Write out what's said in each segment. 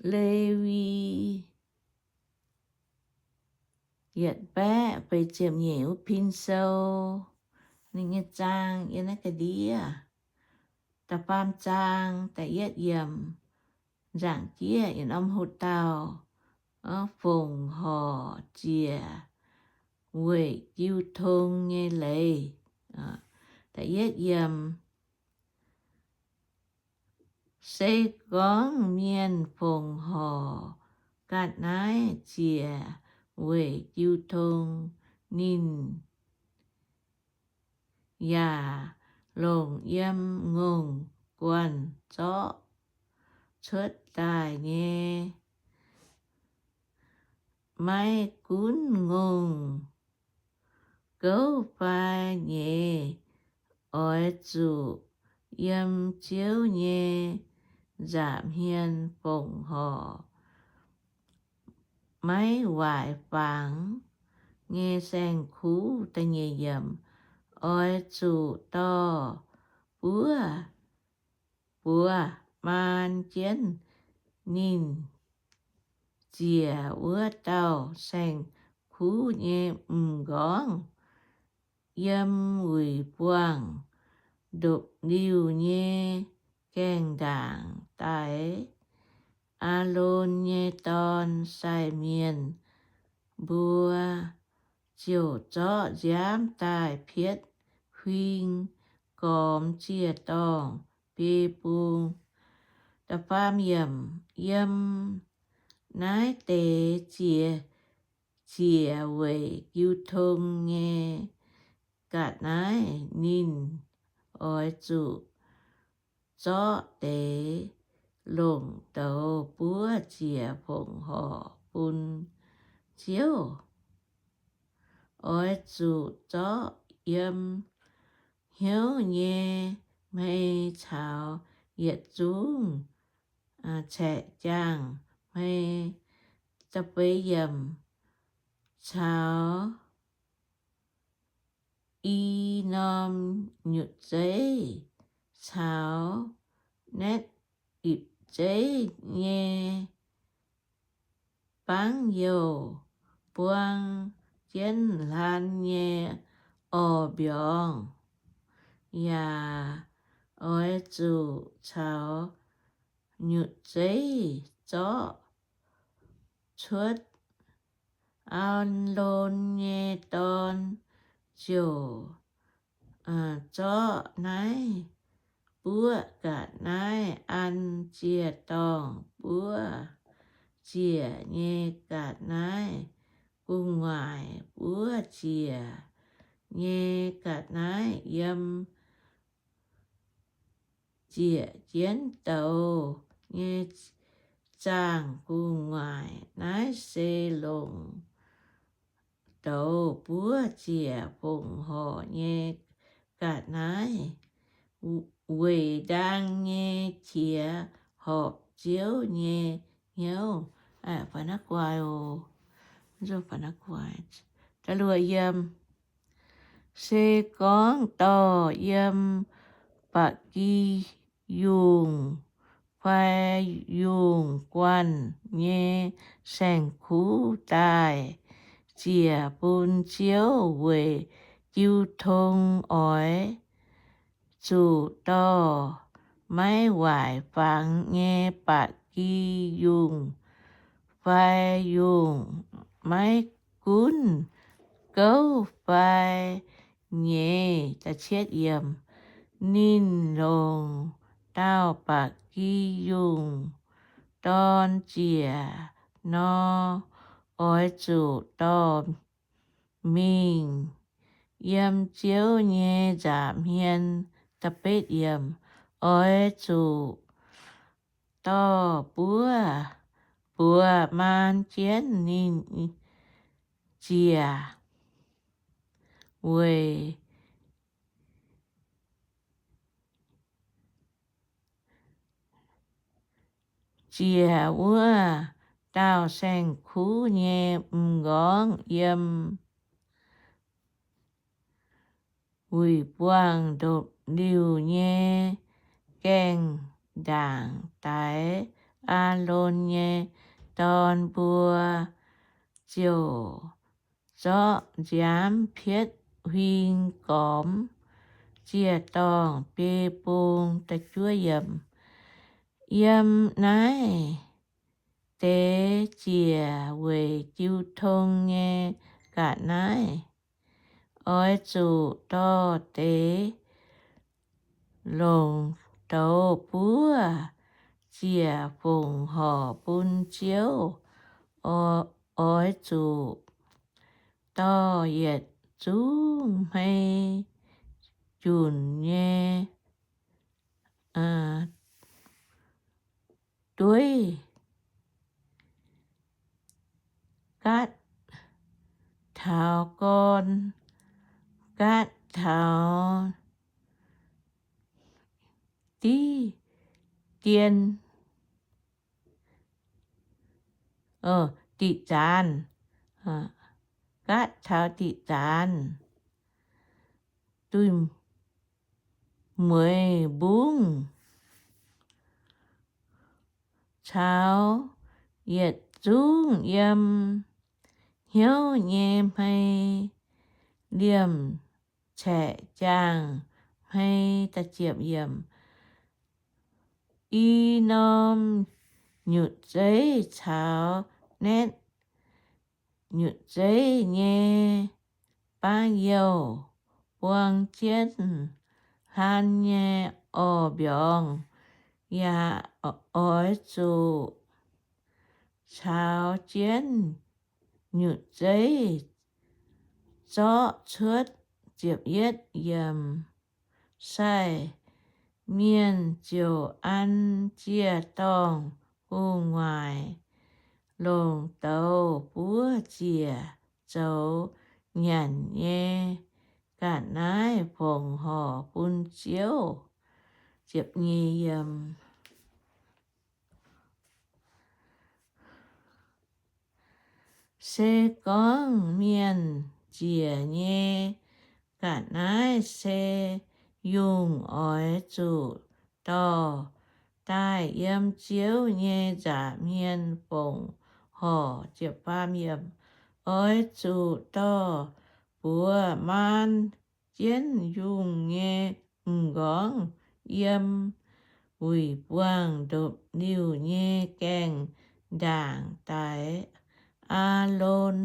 Lewi yietc baeqv feix ziepc nyeic wuov pin sou, ninh nyei zaang yiem naaiv ga'ndiev. Da'faam zaang da'yietv yiemc, nzaangc jieqv yietc norm hoc dauh, fongc horc ziec weic jiu tong nyei leiz. Da'yietv yiemc, se gorngv mienh fongc horc ga'naaiv ziec weic jiu tong, ninh yaac longc yiem ngongh guanh zorqv cuotv daaih nyei. Maiv gunv ngongh gouv fai nyeiz, oix zuqc yiem Ziouv nyei nza'hmien fongc horc, maiv waaic fangx nyei saeng-kuv. Oix zuqc dorh buov buoz maan jienv ninh ziec wuov dauh saeng-kuv nyei m'nqorngv yiem wuic buangh ndopv-liuh nyei gaengh ndaangc daaih. Aalon nyei dorn sai mienh mbuo ziouc zorqv nziaamv daaih pietv huing gormx ziec-dorngh biei bung. Yiem naaiv deix ziec, ziec weic jiu tong nyei ga'naaiv ninh oix zuqc zorqv deix longc douz buov ziec fongc horc bun Ziouv. Oix zuqc zorqv yiem hnyouv nyei hmei caux yietc zungv caeqv jaangh hmei, caux i norm nyutc zeiv caux naetv ipc zeiv nyei bangv youh buang jienv hlan nyei orv-mbiorngz, yaac oix zuqc caux nyutc zeiv zorqv cuotv. Aalon nyei dorn ziouc zorqv naaiv buov ga'naaiv an ziec-dorngh buov ziec nyei ga'naaiv, gu'nguaaic buov ziec nyei ga'naaiv, yiem ziec jienv douz nyei zaangh gu'nguaaic. Naaiv se longc douz buov ziec fongc horc nyei ga'naaiv, weic ndaang nyei qiex horpc Ziouv nyei hnyouv. Se gorngv dorh yiem ba'gi yungh fai yungh guanh nyei saeng-kuv daaih ziec bun Ziouv weic jiu tong, oix zuqc dorh maiv waaic fangx nyei ba'gi yungh fai yungh, maiv gunv gouv fai nyeiz. Ninh longc dauh ba'gi yungh dorn ziec nor, oix zuqc dorh mingh yiem Ziouv nyei nza'hmien. Oix zuqc dorh buov buoz maan jienv ninh ziec, weic ziec wuov dauh saeng-kuv nyei m'nqorngv yiem wuic buangh ndopv-liuh nyei gaengh ndaangc daix. Aalon nyei dorn mbuo ziouc zorqv nziaamv pietv huing gormx ziec-dorngh biei bung. Yiem naaiv deix ziec weic jiu tong nyei ga'naaiv. Oix zuqc dorh deix longc douz buov ziec fongc horc bun Ziouv. Oix zuqc dorh yietc zungv hmei junc nyei dueiv gaatv taux gorn, gaatv taux diqv dien, diqc zaanx, gaatv taux diqc zaanx, duih mueiz mbungv, caux yietc zungv yiem hnyouv nyei hmei, liemh caeqv jaangh hmei. I norm nyutc zeiv caux naetv nyutc zeiv nyei baang youh buang jienv hlan nyei orv-mbiorngz, yaac oix zuqc caux jienv nyutc zeiv zorqv cuotv. Sai mienh ziouc an ziec-dorngh gu'nguaaic longc douz buov ziec zoux nyanc nyei ga'naaiv fongc horc bun Ziouv. Se gorngv mienh ziec nyei ga'naaiv se yungh, oix zuqc dorh daaih yiem Ziouv nyei nza'hmien fongc horc. Oix zuqc dorh buoz maan jienv yungh nyei m'nqorngv yiem wuic buangh ndopv-liuh nyei gaengh ndaangc daix. Aalon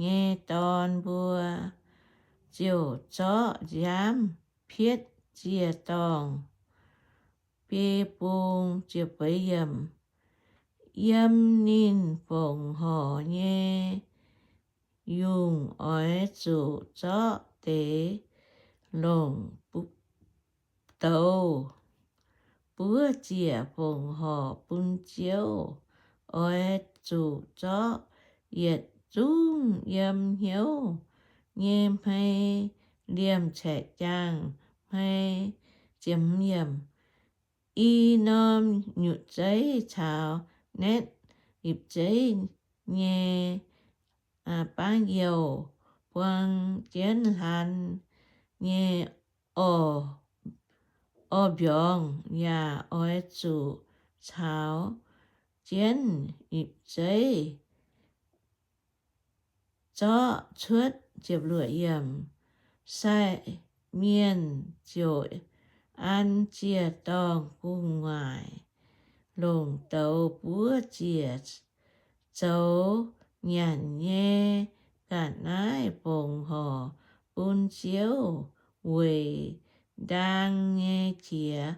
nyei dorn mbuo ziouc zorqv nziaamv pietv ziec-dorngh biei bung. Yiem ninh fongc horc nyei yungh oix zuqc zorqv deix longc douz buov ziec fongc horc bun Ziouv. Oix zuqc zorqv yietc zungv yiem hnyouv nyei hmei, liemh caeqv jaangh hmei. I norm nyutc zeiv caux naetv ipv zeiv nyei baang youh buang jienv hlan nyei orv-mbiorngz, yaac oix zuqc caux jienv ipv zeiv zorqv cuotv. Sai mienh ziouc an ziec-dorngh gu'nguaaic longc douz buov ziec zoux nyanc nyei ga'naaiv fongc horc bun Ziouv weic ndaang nyei qiex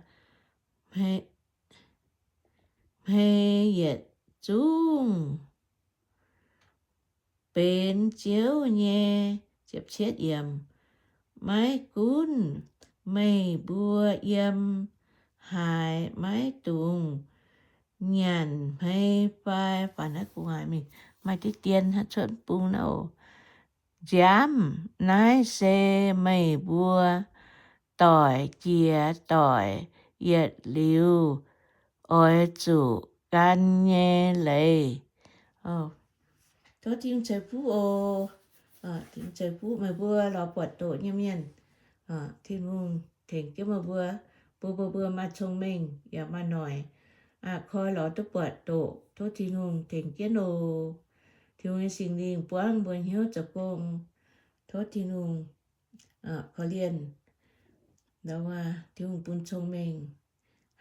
hmei yietc zungv benx Ziouv nyei. Maiv gunv meih mbuo yiem haaix, maiv dungx nyanc hmei fai, maaih diqv dien cuotv bung naaiv oc. Nziaamv naaiv se meih mbuo doic jiex doic yietc liuz oix zuqc gan nyei leiz. Tov Tin-Hungh ceix fuqv oc. Ceix fuqv meih mbuo lorz buatc doqc nyei mienh. Tin-Hungh tengx jienv meih mbuo, bun mbuo, mbuo maaih cong-mengh yaac maaih noic aqc koi lorz duqv buatc doqc. Tov Tin-Hungh tengx jienv oc. Tin-Hungh nyei Singx Lingh buangv mbuo hnyouv zoux gong. Tov Tin-Hungh korv-lienh. Tin-Hungh bun cong-mengh,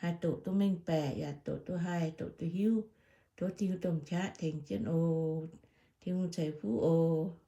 haih doqc duqv mengh baeqc, yaac doqc duqv haih, doqc duqv hiuv. Tov Tin-Hungh domh qaqv tengx jienv oc. Tin-Hungh ceix fuqv oc.